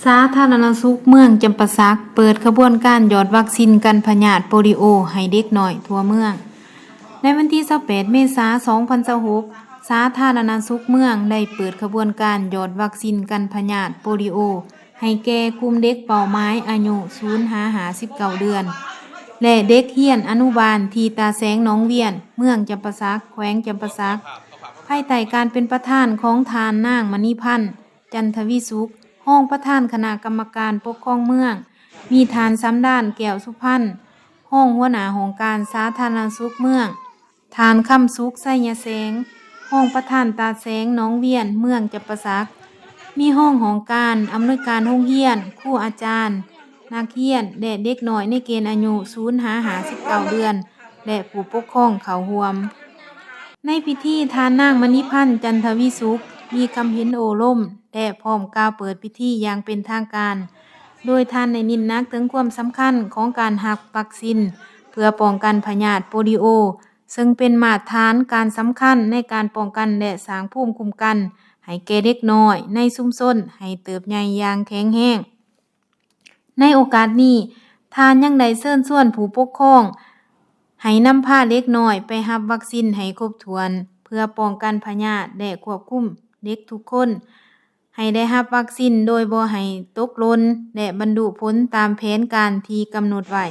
ສາທາລະນະສຸກເມືອງຈຳປາສັກ ເປີດຂະບວນການຢອດວັກຊິນກັນພະຍາດໂປລິໂອໃຫ້ເດັກນ້ອຍທົ່ວເມືອງ. ໃນວັນທີຊາວແປດເມສາສອງພັນຊາວຫົກ ສາທາລະນະສຸກເມືອງໄດ້ເປີດຂະບວນການຢອດວັກຊິນກັນພະຍາດໂປລິໂອ ໃຫ້ແກ່ກຸ່ມເດັກເປົ້າໝາຍອາຍຸສູນຫາຫ້າສິບເກົ້າເດືອນ ແລະ ເດັກຮຽນອະນຸບານທີ່ຕາແສງໜອງວຽນ ເມືອງຈຳປາສັກ ແຂວງຈຳປາສັກ ພາຍໃຕ້ການເປັນປະທານຂອງທ່ານນາງມະນີພັນ ຈັນທະວີສຸກ ຮອງປະທານຄະນະກຳມະການປົກຄອງເມືອງ, ມີທ່ານ ສຳດານ ແກ້ວສຸພັນ ຮອງຫົວໜ້າຫ້ອງການສາທາລະນະສຸກເມືອງ, ທ່ານ ຄຳສຸກ ໄຊຍະແສງ ຮອງປະທານຕາແສງໜອງວຽນ ເມືອງຈຳປາສັກ, ມີຮອງຫ້ອງການ, ອຳນວຍການໂຮງຮຽນ, ຄູອາຈານ, ນັກຮຽນ ແລະ ເດັກນ້ອຍໃນເກນອາຍຸສູນຫາຫ້າສິບເກົ້າເດືອນ ແລະ ຜູ້ປົກຄອງເຂົ້າຮ່ວມ. ໃນພິທີ ທ່ານນາງມະນີພັນ ຈັນທະວີສຸກ ມີຄຳເຫັນໂອ້ລົມ ແລະ ພ້ອມກ່າວເປີດພິທີຢ່າງເປັນທາງການ, ໂດຍທ່ານໄດ້ເນັ້ນໜັກເຖິງຄວາມສຳຄັນຂອງການຮັບວັກຊິນ ເພື່ອປ້ອງກັນພະຍາດໂປລິໂອ ເຊິ່ງເປັນມາດຖານການສຳຄັນໃນການປ້ອງກັນ ແລະ ສ້າງພູມຄຸ້ມກັນໃຫ້ແກ່ເດັກນ້ອຍໃນຊຸມຊົນໃຫ້ເຕີບໃຫຍ່ຢ່າງແຂງແຮງ. ໃນໂອກາດນີ້, ທ່ານຍັງໄດ້ເຊີນຊວນຜູ້ປົກຄອງໃຫ້ນຳພາເດັກນ້ອຍໄປຮັບວັກຊິນໃຫ້ຄົບຖ້ວນ ເພື່ອປ້ອງກັນພະຍາດ ແລະ ຄວບຄຸມເດັກທຸກຄົນໃຫ້ໄດ້ຮັບວັກຊິນໂດຍບໍ່ໃຫ້ຕົກຫຼົ່ນ ແລະ ບັນລຸຜົນຕາມແຜນການທີ່ກຳນົດໄວ້.